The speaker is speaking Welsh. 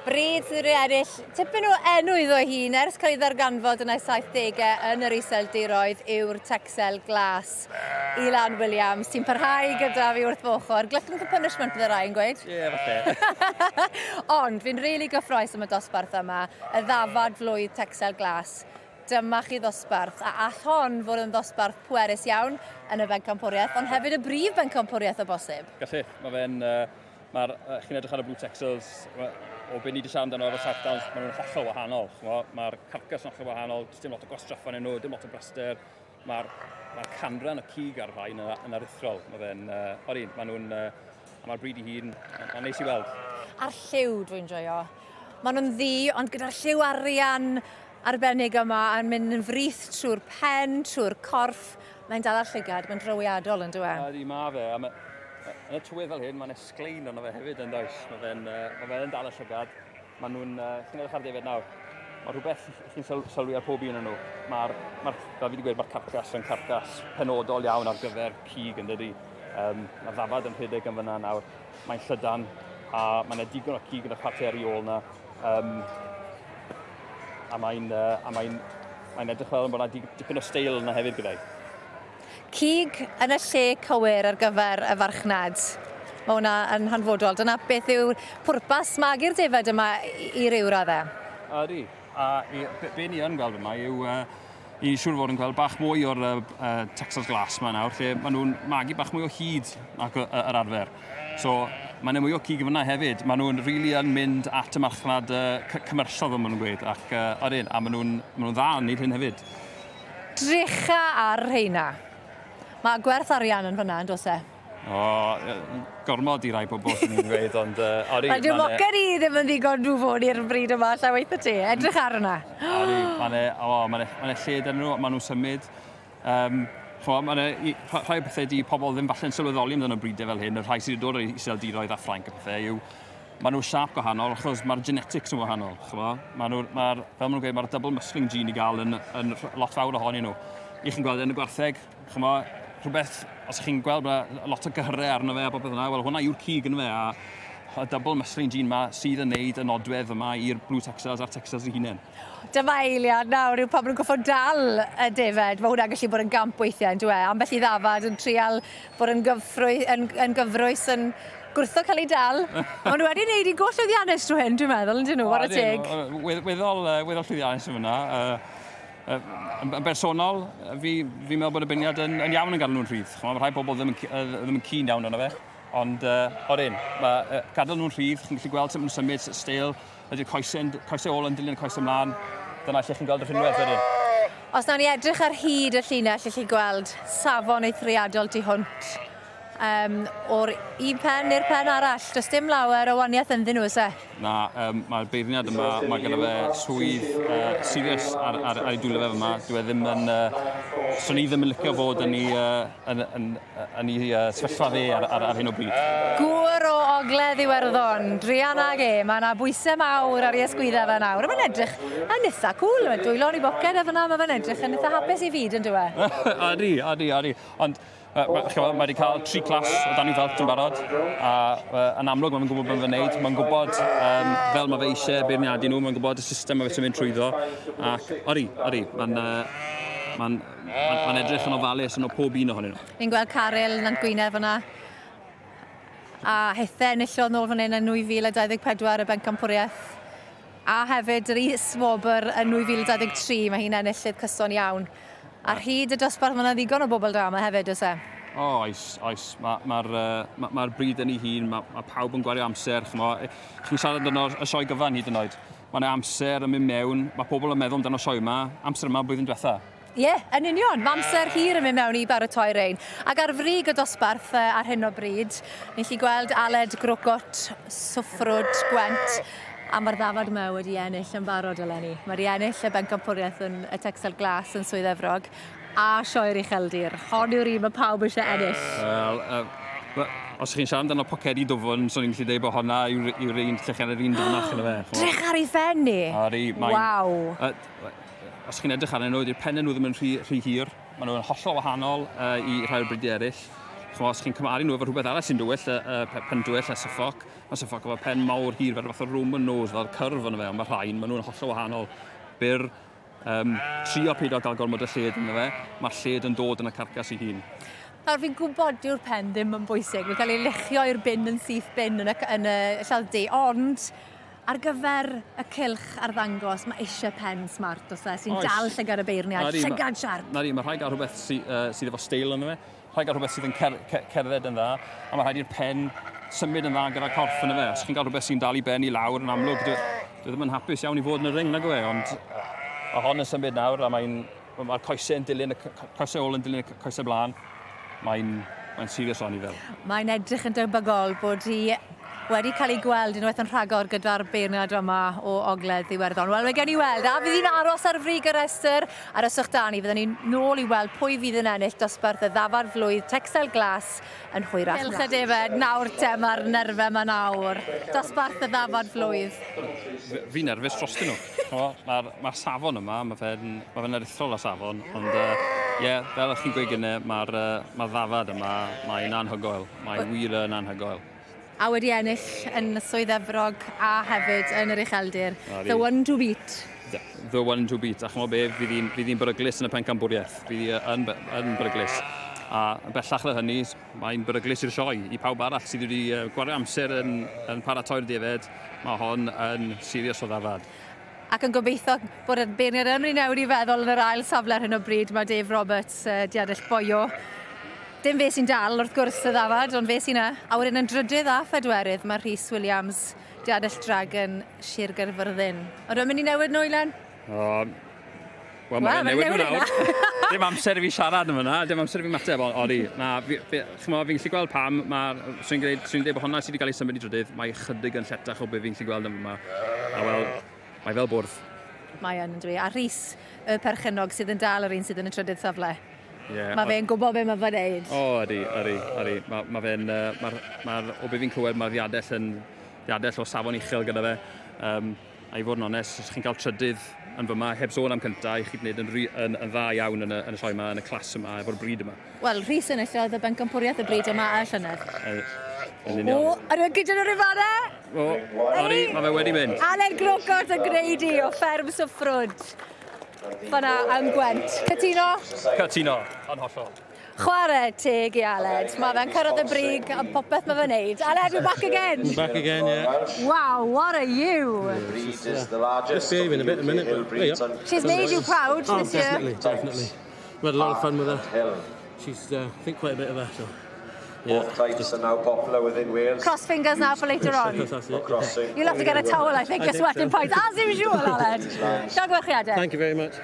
Bryd sydd wedi ennill tipyn o enw iddo ei hun ers cael ei ddarganfod yn ei 70au yn yr Iseldiroedd yw'r Texel Glas. Ilan Williams, sy'n parhau gyda fi wrth fy ochr. Glutton for punishment bydde rai yn gweud. Ie, yeah, falle. Ond fi'n rili really gyffroes am y dosbarth yma, y ddafad flwydd Texel Glas. Dyma chi ddosbarth, a all hon fod yn ddosbarth pwerus iawn yn y bencampwriaeth, ond hefyd y brif bencampwriaeth o bosib. Gallu, mae fe'n uh, Mae'r, uh, chi'n edrych ar y Blue Texels, o be ni wedi siarad amdano efo South Downs, maen nhw'n hollol wahanol. Mae'r carcas yn hollol wahanol, dim lot o gwastraff yn nhw, dim lot o braster. Mae'r mae canran y cig ar rhai yn, yn aruthrol. Mae fe'n, uh, orin, maen nhw'n, uh, a mae'r bryd i hun, mae'n neis i weld. A'r lliw dwi'n joio. Maen nhw'n ddu, ond gyda'r lliw arian arbennig yma yn mynd yn frith trwy'r pen, trwy'r corff. Mae'n dal ar llygad, mae'n drawiadol yn dyw e? Ydy, mae fe. A ma, yn y tywydd fel hyn, mae'n esglein arno fe hefyd yn does. Mae fe'n uh, ma fe dal y llygad. Mae nhw'n, uh, chi'n edrych ar defaid nawr, mae rhywbeth chi'n sylwi ar pob un o'n nhw. Mae'r, ma fel fi wedi gweud, mae'r carcas yn carcas penodol iawn ar gyfer cig yn dydy. Um, mae'r ddafad yn rhedeg yn fyna nawr. Mae'n llydan a mae yna digon o cig yn y chwarteri ôl yna. Um, a mae'n uh, a mae'n mae'n edrych fel bod yna dipyn o steil yna hefyd gyda'i. Cig yn y lle cywir ar gyfer y farchnad. Mae hwnna yn hanfodol. Dyna beth yw'r pwrpas magu'r defaid yma i ryw raddau. Ydy. A i, be, be ni yn gweld yma yw uh, i siŵr fod yn gweld bach mwy o'r uh, uh, Texas Glass yma nawr, lle maen nhw'n magu bach mwy o hyd ac yr arfer. So, mae yna mwy o cig fyna hefyd. Maen nhw'n rili really yn mynd at y marchnad uh, commercial, fel maen nhw'n gweud, ac uh, odyn, a maen nhw'n ma nhw dda yn neud hyn hefyd. Drycha ar rheina. Mae gwerth arian yn fyna, yn does e? O, gormod i rai bobl, swn i'n gweud, ond... Uh, ori, Wel, dyw moced i ddim yn ddigon drwy fod i'r bryd yma, lla weithio ti. Edrych ar hwnna. Ori, mae'n e, o, mae'n e, ma lle dyn nhw, maen nhw'n symud. Um, Chwa, mae yna rhai o bethau di pobl ddim falle'n sylweddoli amdano brydau fel hyn, y rhai sydd wedi dod o'r Iseldiroedd a Ffrainc a pethau, yw maen nhw'n siap gwahanol achos mae'r genetics yn wahanol. Chwa? Maen nhw, mae'r, fel maen nhw'n gweud, mae'r double muscling gene i gael yn, yn lot fawr ohonyn nhw. I chi'n gweld yn y gwartheg, Ch'mo', rhywbeth, os chi'n gweld bod lot o gyhyrau arno fe a popeth yna, wel hwnna yw'r cig yn fe, a y double muscling gene ma sydd yn neud y nodwedd yma i'r Blue Texels a'r Texels eu hunain. Dyma eiliad nawr yw pan maen nhw'n gorfod dal y defaid. Mae hwnna'n gallu bod yn gamp weithiau, yn dyw e? Ambell i ddafad yn trial bod yn, gyffrwy, yn, yn gyfrwys yn gwrtho cael ei dal. Maen nhw wedi wneud i go llwyddiannus drwy hyn, dwi'n meddwl, yn dyn nhw, whare teg. Weddol, weddol llwyddiannus yn fyna. Yn bersonol, fi, fi'n meddwl bod y beirniad yn, yn iawn yn gadael nhw'n rhydd. Mae rhai pobl ddim yn, ddim yn keen iawn arno fe. Ond, uh, o'r un, mae uh, gadael nhw'n rhydd, chi'n gallu gweld sut maen nhw'n symud, sut steil, ydy'r coesau, coesau ôl yn dilyn y coesau ymlaen. Dyna lle chi'n gweld y rhinwedd wedyn. Os nawn ni edrych ar hyd y llinell, lle chi'n gweld safon eithriadol tu hwnt um, o'r un pen i'r pen arall. Does dim lawer o waniaeth ynddyn nhw, oes e? Na, um, mae'r beirniad yma, mae gyda fe swydd uh, serious ar, ar, ar ei dwylo fe yma. Dwi e ddim yn... Uh, swn i ddim yn licio fod yn ei, uh, yn, yn, yn ei uh, sefyllfa fe ar, ar, ar hyn o bryd. Gŵr o Ogledd Iwerddon, druan ag e, mae yna bwysau mawr ar ei ysgwyddau fe nawr. Mae'n edrych yn eitha cool, mae dwylo yn ei boced a fyna, mae fe'n edrych yn eitha hapus i fyd yn dyw e. Odi, odi, odi. Ond Mae wedi cael tri clas o dan i'w felt yn barod, a uh, yn amlwg mae'n gwybod beth mae'n wneud, mae'n gwybod um, fel mae fe eisiau beirniadu nhw, mae'n gwybod y system mae fe sy'n mynd trwyddo, ac ori, ori, mae'n uh, mae'n ma, ma edrych yn ofalus yn o pob un ohonyn nhw. Ni'n gweld Caryl Nant Gwynef yna, a Hethe enillodd nôl fan hyn yn 2024 y bencampwriaeth a hefyd yr is-wobr yn 2023, mae hi'n enillydd cyson iawn. Ar hyd y dosbarth mae yna ddigon o bobl da yma hefyd, oes e? O, oes, oes. Mae'r ma, ma, ma, ma bryd yn ei hun, mae ma pawb yn gwario amser. Chi'n siarad amdano y sioe gyfan hyd yn oed. Mae yna amser yn mynd mewn, mae pobl yn meddwl amdano sioe yma, amser yma blwyddyn diwetha. Ie, yeah, yn union. Mae amser hir yn mynd mewn i baratoi rein. Ac ar frig y dosbarth ar hyn o bryd, ni'n gallu gweld Aled Grocot, Swffrwd, Gwent, a mae'r ddafad yma wedi ennill yn barod eleni. Mae wedi ennill y bencampwriaeth yn y Texel Glas yn Swydd Efrog a Sioe'r Ucheldir. Hon yw'r un mae pawb eisiau ennill. Wel, uh, os chi'n siarad amdano pocedi dwfn, so ni'n gallu dweud bod honna yw'r yw un lle chi'n yr un dwfnach yn y fe. Drych ar ei phen ni! Ari, mae'n... Waw! Uh, os chi'n edrych arnyn nhw, dy'r pennau nhw ddim yn rhy, rhy hir. Maen nhw'n hollol wahanol uh, i rhai o'r bridiau eraill. Ch'mo, os chi'n cymharu nhw efo rhywbeth arall sy'n dywyll, y pen dywyll a Suffolk, mae Suffolk efo pen mawr hir fel fath o Roman nose, fel curve yno fe, ond mae rhain, maen nhw'n hollol wahanol. Byr, trio peidio gael gormod o lled ynddo fe, mae'r lled yn dod yn y carcas ei hun. Nawr fi'n gwybod dyw'r pen ddim yn bwysig, mae'n cael ei luchio i'r bin yn syth bin yn y lladd-dy, ond ar gyfer y cylch arddangos, mae eisiau pen smart oes e, sy'n dal llygad y beirniad, llygad siarp. Na di, mae rhaid gael rhywbeth sydd efo steil ynddo fe, rhaid gael rhywbeth sydd yn cerdded yn dda, a mae rhaid i'r pen symud yn dda gyda'r corff ynddo fe. Os chi'n cael rhywbeth sy'n dal i ben i lawr yn amlwg, dwi ddim yn hapus iawn i fod yn y ring, nag yw e, ond mae hon yn symud nawr, a mae'r coesau yn dilyn, y coesau ôl yn dilyn y coesau blaen. Mae'n serious o'n i fel. Mae'n edrych yn debygol bod hi wedi cael ei gweld unwaith yn rhagor gyda'r beirniad yma o Ogledd Iwerddon. Wel, mae gen i weld, a fydd hi'n aros ar frig y rhestr. Aroswch da ni, fyddwn ni'n nôl i weld pwy fydd yn ennill dosbarth y ddafad flwydd Texel Glas yn hwyrach. Cylch y defed, nawr te, mae'r nerfau yma nawr. Dosbarth y ddafad flwydd. Fi'n nerfus drostyn nhw. Mae'r safon yma, mae fe'n ma fe aruthrol o safon, ond ie, fel ych chi'n gweud gynne, mae'r ma ddafad yma, mae'n anhygoel. Mae wir yn anhygoel. A wedi ennill yn Swydd Efrog a hefyd yn yr Ucheldir. The one to beat. The one to beat. A ch'mod be, fydd hi'n beryglus yn y pencampwriaeth. Fydd hi yn beryglus. A bellach na hynny, mae'n beryglus i'r sioe. I pawb arall sydd wedi gwario amser yn paratoi'r defed, mae hon yn serious o ddafad. Ac yn gobeithio bod y beirniad yn mynd i newid i feddwl yn yr ail safle ar hyn o bryd. Mae Dave Roberts diadell boio. Dim fe sy'n dal wrth gwrs y ddafad, ond fe sy'n yna. A wedyn yn drydydd a phedwerydd mae Rhys Williams, diadell Dragon, Sir Gaerfyrddin. Ond yn mynd i newid nhw, Ilan? Wel, mae'n newid nhw nawr. Dim amser i fi siarad am hwnna, dim amser i fi mateb, odi. Na, fi'n gallu gweld pam, swn i'n dweud bod hwnna sydd wedi cael ei symud i drydydd, mae chydig yn lletach o be fi'n gallu gweld yn yma. A wel, mae fel bwrdd. Mae yn, dwi. A Rhys, y perchennog sydd yn dal yr un sydd yn y trydydd safle. Yeah, mae fe'n gwybod be mae fe'n neud. O, ydy, ydy, ydy. Ma fe'n, o be fi'n clywed, mae'r ddiadell yn ddiadell o safon uchel gyda fe. A i fod yn onest, os chi'n cael trydydd yn fyma, heb sôn am cyntaf, i chi gwneud yn dda iawn yn y sioe yma, yn y clas yma, efo'r bryd yma. Wel, Rhys enillodd y bencampwriaeth y bryd yma a llynedd. Yn union. O, a nhw'n gyda nhw'n rhywbeth? O, odi, mae fe wedi mynd. Aled Grocott yn gwneud i o fferm Swffrwd. Fyna am Gwent. Cytuno? Cytuno, yn hollol. Chwarae teg i Aled. Mae fe'n cyrraedd y brig am popeth mae fe'n neud. Aled, we're back again. Back again, yeah. Wow, what are you? Just behaving a bit a minute, but there you are. She's made you proud this year. Definitely, definitely. We had a lot of fun with her. She's, I think, quite a bit of her, so. Yeah. Both types are now popular within Wales. Cross fingers now for later on. That's it. You'll have to get a towel, I think, you're sweating pints, as usual, Aled. Llongyfarchiadau. Thank you very much.